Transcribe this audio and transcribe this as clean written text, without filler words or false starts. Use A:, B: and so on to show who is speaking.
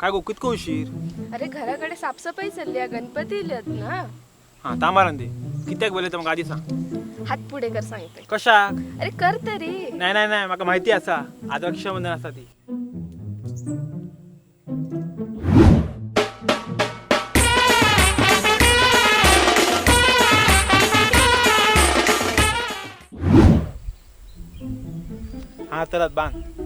A: काय गो, कितको उशीर?
B: अरे, घराकडे साफसफाई चालली आहे, गणपती इलेत ना.
A: हा, तांबारान दे. कित्याक बोलले तर मग आधी सांग.
B: हात पुढे कर, सांगते.
A: कशाक?
B: अरे, कर तरी.
A: नाही नाही नाही, माका माहिती असा, आज रक्षाबंधन असा ती. हा, चला बांध.